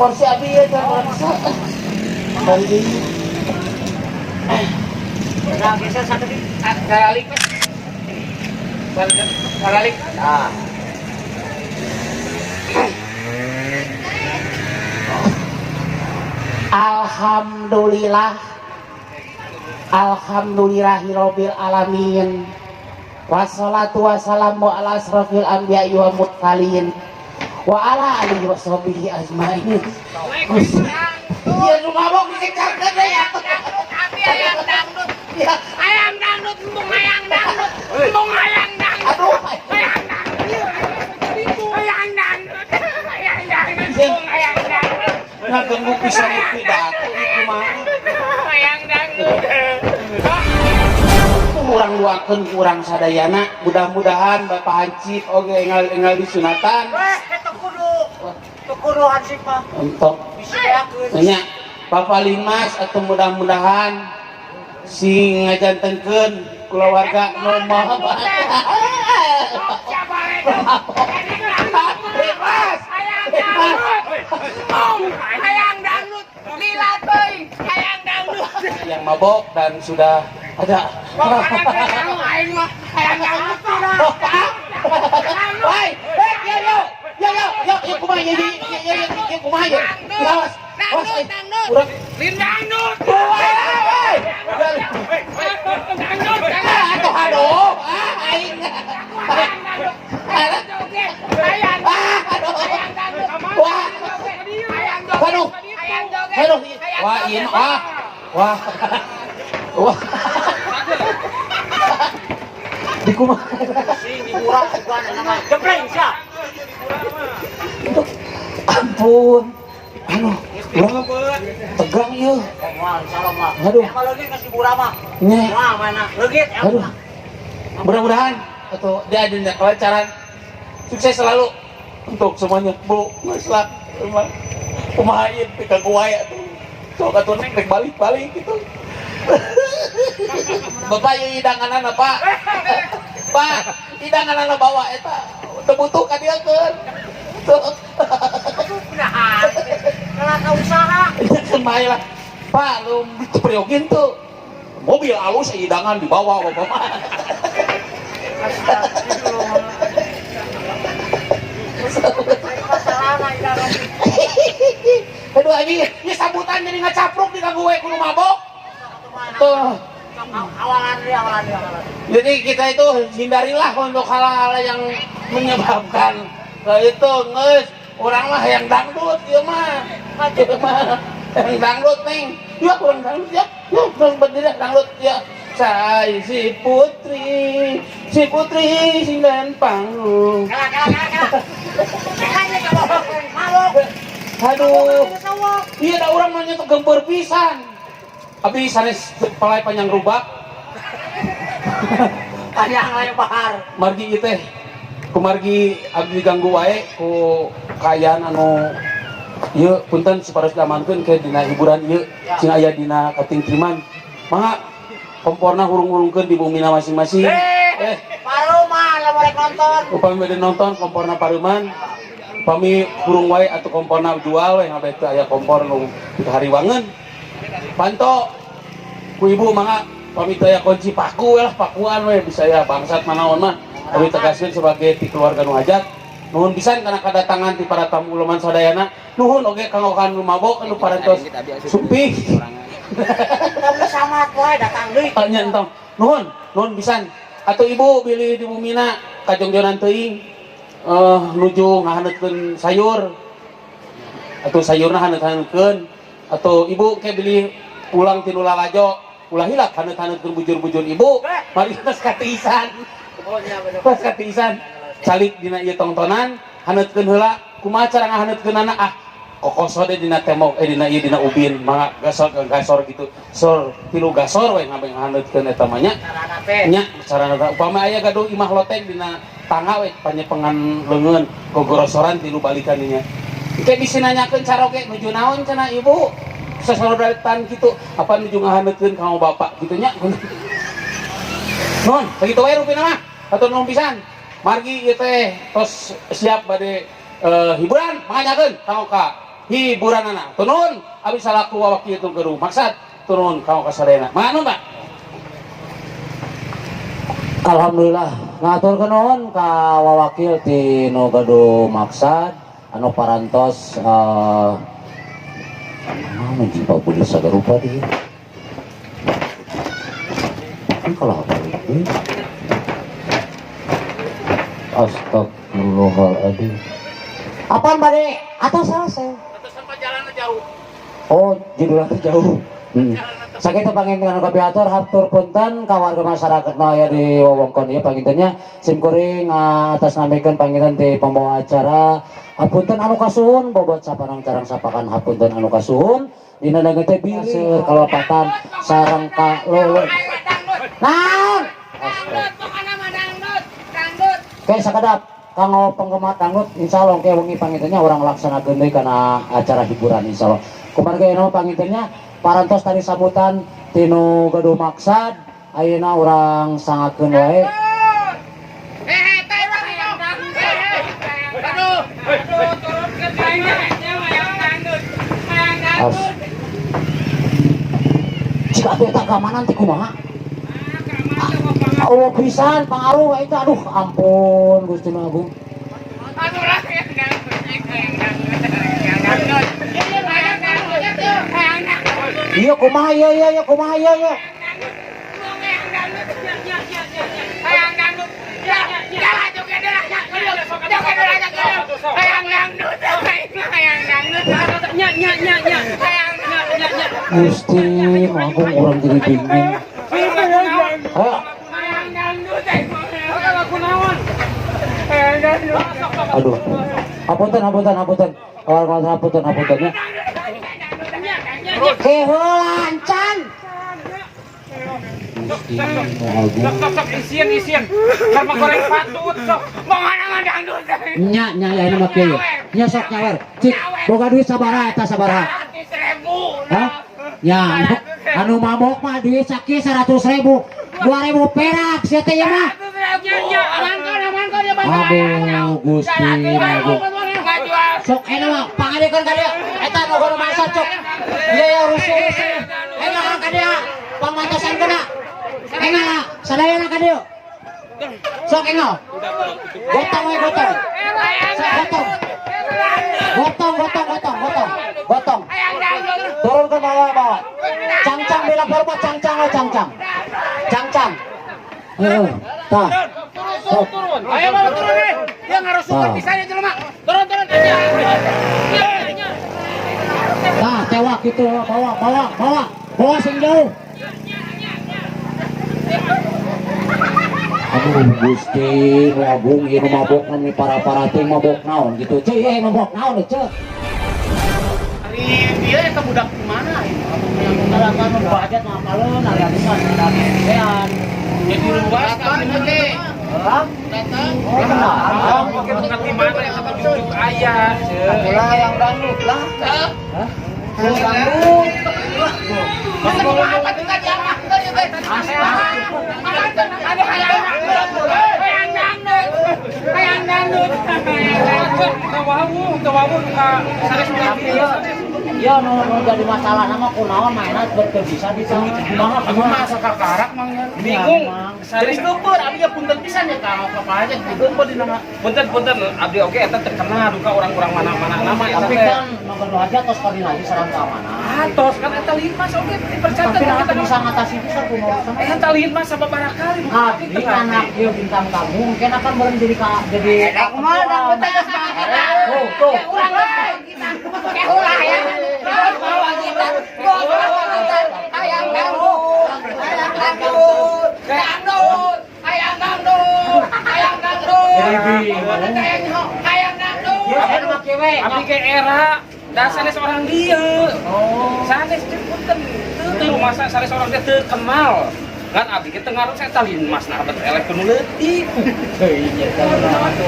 Kursi abi ya can bisa. Bari. Nah, geser satu di. Karalik. Karalik. Ah. Alhamdulillah. Alhamdulillahirabbil alamin. Wassalatu wassalamu ala asrofil anbiya'i wal mursalin wa ala alihi washabihi ajmain. Iya, nu mabok dikecarkeun deui atuh. Abi hayang dangdut. Ya, Hayang dangdut, embung hayang dangdut. Embung hayang dangdut. Aduh. Hayang dangdut. Hayang dangdut. Hayang dangdut, embung hayang dangdut. Ngaganggu pisan pidato ieu kumaha. Hayang dangdut. Urang doakeun ku urang sadayana, mudah-mudahan Bapak Hansip oge enggal-enggal disunatan. Weh, teu kudu. Teu kudu hansip mah. Untuk Bisi beakeun. Nya, Bapak Linmas atau mudah-mudahan sing ngajantenkeun keluarga nu maha. Siapa itu? Linmas. Hayang dangdut. Embung hayang dangdut. Lila teuing hayang dangdut. Yang mabok dan sudah ada. Pokoknya teh aing mah hayang dangdut. Woi, eh, yo yo, yo yo yo, yo kumaha yo yo yo yo yo kumaha yo. Awas, awas, Dangdut, dangdut. Urang, Lin dangdut. woi, woi. Dangdut, Ah, atuh aduh, ah aing. Hayang joget. Hayang Ah, aduh. hayang dangdut. Wah. Hayang joget. Aduh. Hayang joget. Aduh, Hayang wah, joget. iya, wah. Wah. Wah. Di kumaha? Sing diburak bukan nama. Jebleng sia. Ampun. Aduh, urang tegang ieu. Moal insyaallah mah. Aduh. Emang leungit geus diburak mah. Nya. Wah, mana? Leungit. Aduh. Mudah-mudahan atau dia ada kelancaran. Sukses selalu untuk semuanya. Bu, geus lah. Emang kumaha ieu teh ka wae atuh. Sok atuh neng rek balik-balik gitu. Bapak ieu hidanganana, Pak. Pak, hidanganana bawa eta. Teu butuh ka dieu keun. Tuh. Nah, kalau usaha. Kan bae lah. Pak, lu priogin tuh. Mobil alus hidangan dibawa bapak mah. Masalahna hidangan. Aduh anjing, ini sambutan jadi ngacapruk di gue kudu mabok. Tuh. Awalan deui, awalan deui, awalan. Jadi kita itu hindarilah untuk hal-hal yang menyebabkan nah itu nges orang lah yang dangdut ieu mah. Ieu mah yang dangdut neng. Ya kurang dangdut ya. Ya terus berdiri dangdut ya. Saya si putri sinden panggung. Kala kala kala kala. Kan ka mabok. Aduh. Mabok. Iya da urang mah nyetok gempur pisan. Abi sanes palai panjang rubak. Panjang lebar. Margi ieu teh kumargi abdi diganggu wae ku kaayaan anu ieu, punten supados diamankeun ke dina hiburan ieu sing aya dina katingtriman. Mangga komporna hurung-hurungkeun di bumina masing-masing. Eh, paruman lamun rek nonton. Upami bade nonton komporna paruman, upami hurung wae atau komporna jual we ngabeh teu aya kompor nu hariwangeun. Panto ku ibu mangga pami teu aya kunci paku we lah, pakuan we bisa ya bangsat manaon mah. Kami tegaskeun sebagai ti keluarga nu hajat. Nuhun pisan kana kadatangan ti para tamu uleman sadayana. Nuhun oge kanggo kan nu mabok anu parantos sumpih. Kamu sama wae datang deui. Nya entong. Nuhun, nuhun pisan. Atau ibu bilih di bumina kajongjonan teuing nuju ngahaneutkeun sayur. Atau sayurna haneut-haneutkeun atau ibu ke bilih pulang ti nu lalajo ulah hilap haneut-haneutkeun bujur-bujur ibu. Mari geus katiisan. Oh iya bener. Pas katiisan calik dina ieu tongtonan haneutkeun heula. Kumaha cara ngahaneutkeunana? Ah, kokoso deh dina tembok, dina ieu, dina ubin, mangga gasor gasor gitu, sor tilu gasor we ngabe ngahaneutkeun eta mah nya. Carana teh. Nya carana teh upama aya gaduh imah loteng dina tangga we panyepengan leungeun gogorosoran tilu balikan dinya. Engke bisi nanyakeun caroge nuju naon cenah ibu sasorodan kitu, apa nuju ngahaneutkeun kanggo bapak kitu nya. Nuhun sakitu wae rupina mah. Hatur nuhun pisan. Margi ieu teh tos siap bade hiburan, manganyakeun kanggo ka Hiburanana. Tunun abi salaku wawakil itu gaduh maksad turun ka kasadayana. Mangga, Pak. Alhamdulillah, ngatur nuhun ka wawakil ti nu gaduh maksad anu parantos anu jiwa budi sagarupa dia. Ini kalau apa ini? Astagfirullahaladzim. Apaan bade? Atau selesai? Jauh. Oh, judulnya jauh. Sakitu panginten anu kapihatur, hatur punten ka warga masyarakat nu aya di wewengkon ieu. Pangintennya sim kuring atas namikeun panginten ti pembawa acara, hapunten anu kasuhun, bobot sapanang carang sapakan, hapunten anu kasuhun dina danget teh bilih kalepatan sareng ka lolo naon. Dangdut, pokoknya mah dangdut, dangdut. Kayak sakedap kanggo penggemar dangdut, insyaallah ke wengi pangintennya urang laksanakeun deui kana acara hiburan, insyaallah. Kumarga ieu pangintennya parantos tadi sambutan tinu gaduh maksad, ayeuna urang sangakeun wae. Eh, teh, hayang dangdut. Aduh, aduh, turunkeun hayang dangdut. Hayang As. dangdut. Jika atuh eta keamanan ti kumaha? Oh, pisan pangaruh itu, aduh ampun Gusti Nu Agung. Aduh lah, hayang dangdut, hayang dangdut, hayang dangdut. Hayang dangdut, hayang dangdut. Iya kumaha, iya iya iya, kumaha, iya iya. Hayang dangdut. Hayang dangdut. Ya, jalan joget lah, joget lah, joget. Hayang dangdut, hayang dangdut. Nya nya nya nya. Hayang dangdut. Gusti Nu Agung, urang jadi bingung. Ayo. Hayang dangdut. Lagu naon? Hayang dangdut. Aduh. Hapunten, hapunten, hapunten. Awal hapunten, hapunten ya. Keheula can. Gusti Nu Agung. Sok sok sok, isieun isieun. Karena goreng patut sok. Mau mana mah dangdut. Nya nya ya mah kieu. Nya sok nyawer. Cik, boga duit sabaraha eta, sabaraha? 100.000. Hah? Ya, anu mabok mah duit sakieu 100.000, 2.000 perak sia teh ieu mah. 100.000. Amankan, amankan ya. Aduh, Gusti Nu Agung. Ngajual. Sok enak mah pangadekeun ka dieu. Eta nu kudu masak sok. Ieu ya rusuh rusuh. Enak ka dieu. Pangmantosan kena. Engal sadayana ka dieu. Sok engal. Gotong we, gotong. Sok gotong. Gotong, gotong, gotong, gotong. Gotong. Hayang dangdut. Turun ke bawah, bawah. Cangcang bila perlu, cangcang we, cangcang. Cangcang. Heeh. Tah. Sok. Turun. Ayo mama turun nih. Dia ngarusukan Ah. pisan ya jelema. Turun turun. Tah, tewak gitu, bawa, bawa, bawa. Bawa sing jauh. Aduh, Gusti Nu Agung, ieu nu mabok nih para-para teh mabok naon gitu. Ceu, ieu mabok naon ceu. Hari dia eta budak di mana ini? Kalakan nu hajat mah apaleun ari atusan ramean. Jadi luas kami teh. Hah? Datang. Oh, kenal. Mungkin di mana yang kata jujuk aya. Mulai yang dangdut lah. Hah? Yang dangdut. Apa tuh tadi apa? Ada hayang dangdut. Hayang dangdut. Hayang dangdut. Hayang dangdut. Tawawu, tawawu ka sanes. Ya nu nu jadi masalah nama kunaon mainna teu bisa bisa kumaha Aku kumaha. mah asa kakarak mang ya. Bingung. Jadi geumpeur abdi ya, punten pisan ya ka apa aja geumpeur dina mah. Punten punten, abdi oge eta terkenal duka orang-orang mana-mana nama eta Tapi teh. kan nu gaduh hajat tos koordinasi sareng keamanan. Atos kan eta linmas oge dipercatat Tapi nah teu bisa ngatasi bisa kumaha. Eta linmas sababaraha kali. Abdi anak ieu bintang tamu mungkin akan meureun jadi ka jadi Kumaha dangdut teh geus kita. Tuh, tuh. Urang kita. Kayak ulah ya. Bawa kita. Bawa kita. Hayang dangdut. Hayang dangdut. Dangdut. Hayang dangdut. Hayang dangdut. Jadi bingung. Hayang dangdut. Ya enak mah kieu we. Abdi ke era da sanes orang dieu. Oh. Sanes jeung punten teu teu rumasa sanes orang dia teu kenal. Kan abdi ge teu ngaruh saya linmas nah bet eleh kudu leutik.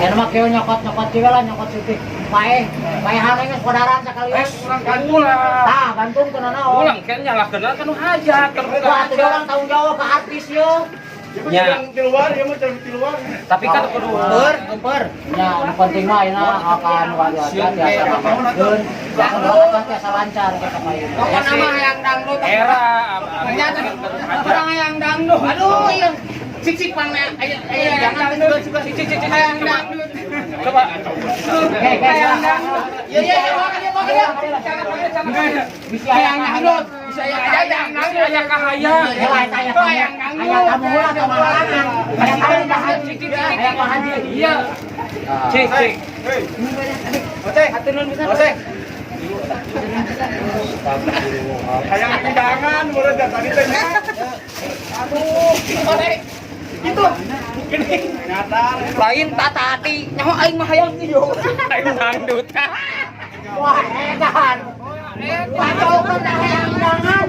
Enak mah kieu, nyokot-nyokot kieu lah, nyokot seutik. Paeh, paehan geus kodaran sakalian. Eh, ulah. Tah, bantung teu nanaon. Ulang kan nyalahkeun kan nu hajat kan bukan Wah, atuh hajat. orang tanggung jawab ke artis yo. Nya. Tapi kan kudu Gempur, gempur. Nya, nu penting mah ayeuna akan wali tiasa ngamakeun, tiasa lancar ke kapayun. Pokoknya mah hayang dangdut. Era Ternyata kurang hayang dangdut. Aduh, iya. Cik cik pang aya aya dangdut. Cik cik cik. Hayang dangdut. Coba. Hayang dangdut. Iya iya iya makan ya makan ya. Hayang dangdut. Bisa ya hayang dangdut. Aya kahayang. Hayang dangdut. Aya tamu heula ka mahalangan. Aya tamu Pak Haji. Aya Pak Haji. Iya. Cik cik. Hayang undangan meureun da tadi teh nya. Itu. Lain tata hati. Nyaho aing mah hayang ieu. Hayang dangdut. Wah, edan. Pantau kan hayang undangan.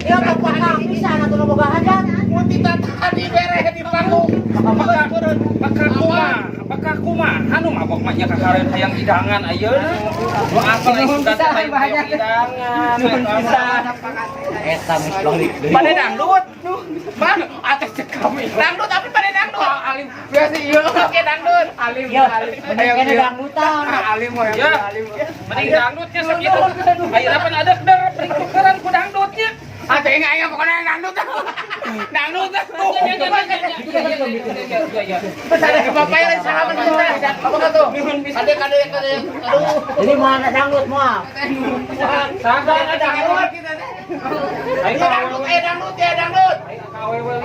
Ieu mah pakang pisan atuh nu boga hajat. Mun tata hati bere di panggung. Bakal kumaha anu mabok mah nya kakaren hayang hidangan ayeuna. Nu apal aing sudah hayang hidangan. Eta geus balik deui. Pada dangdut. Bang, atas cekam Dangdut tapi pada dangdut. Alim biasa ieu. Oke dangdut. Alim. Yo, mending kene dangdutan. Alim ya. Mending dangdutnya sakitu. Ayeuna pan ada der mending tukeran ku dangdutnya. Ah, teh aing pokoknya dangdut. Dangdut. Terus ada bapak yang salaman kita. Apa tuh? Kade kade kade. Aduh. Jadi mau ada dangdut moal. Saga Dangdut kita teh. Ayo dangdut, ayo dangdut ya dangdut.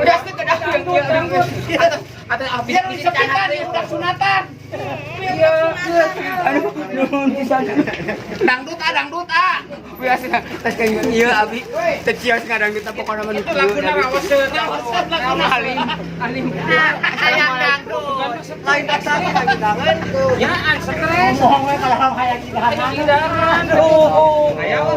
Udah sih ke dangdut, dangdut. Atau biar disepikan ya udah sunatan. Iya. Aduh, nuhun pisan. Dangdut ah, dangdut ah. Biasa tes kayak ieu abi. Teu cios ngadangdut pokona mah. Itu laguna rawaseun. Laguna alim. Alim. Hayang dangdut. Lain dasar hayang dangdut. Ya, an stres. Bohong we kalau hayang hidangan. Hidangan. Oh, hayang.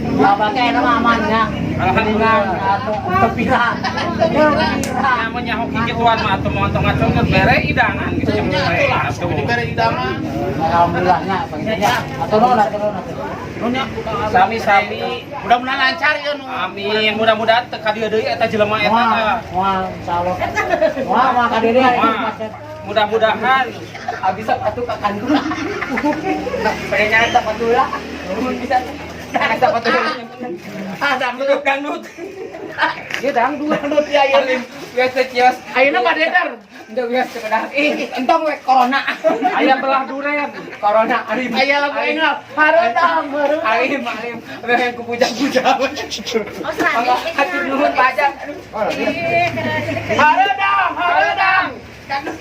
Bapak teh eta mah aman nya. Alhamdulillah. Atuh teu pira. Teu pira. Nyaman nyaho kikituan mah atuh montong ngacung bere hidangan geus cempe atuh. Dibere hidangan. Alhamdulillah nya panginten Atur nuhun, atur nuhun, atur nuhun. Sami-sami. Mudah-mudahan lancar ya nu. Amin. Mudah-mudahan teu ka dieu deui eta jelema eta. Moal, tah. moal insyaallah. Moal moal ka dieu deui. Moal. Mudah-mudahan Abis sepatu ka kandula. Pengen nyari sepatu lah. Nuhun pisan. Nyari sepatu. Ah, dangdut dangdut. Ieu dangdut. Dangdut ya ya. Alim biasa cios. Ayeuna Pak Dedar. Udah biasa kedah. Ih, entong we corona. aya belah duren. Corona alim. Aya lagu ayeuna. Hareudang, hareudang. Alim, alim. Yang kupujang-pujang. Hati nuhun pajak. Hareudang, hareudang. Dangdut.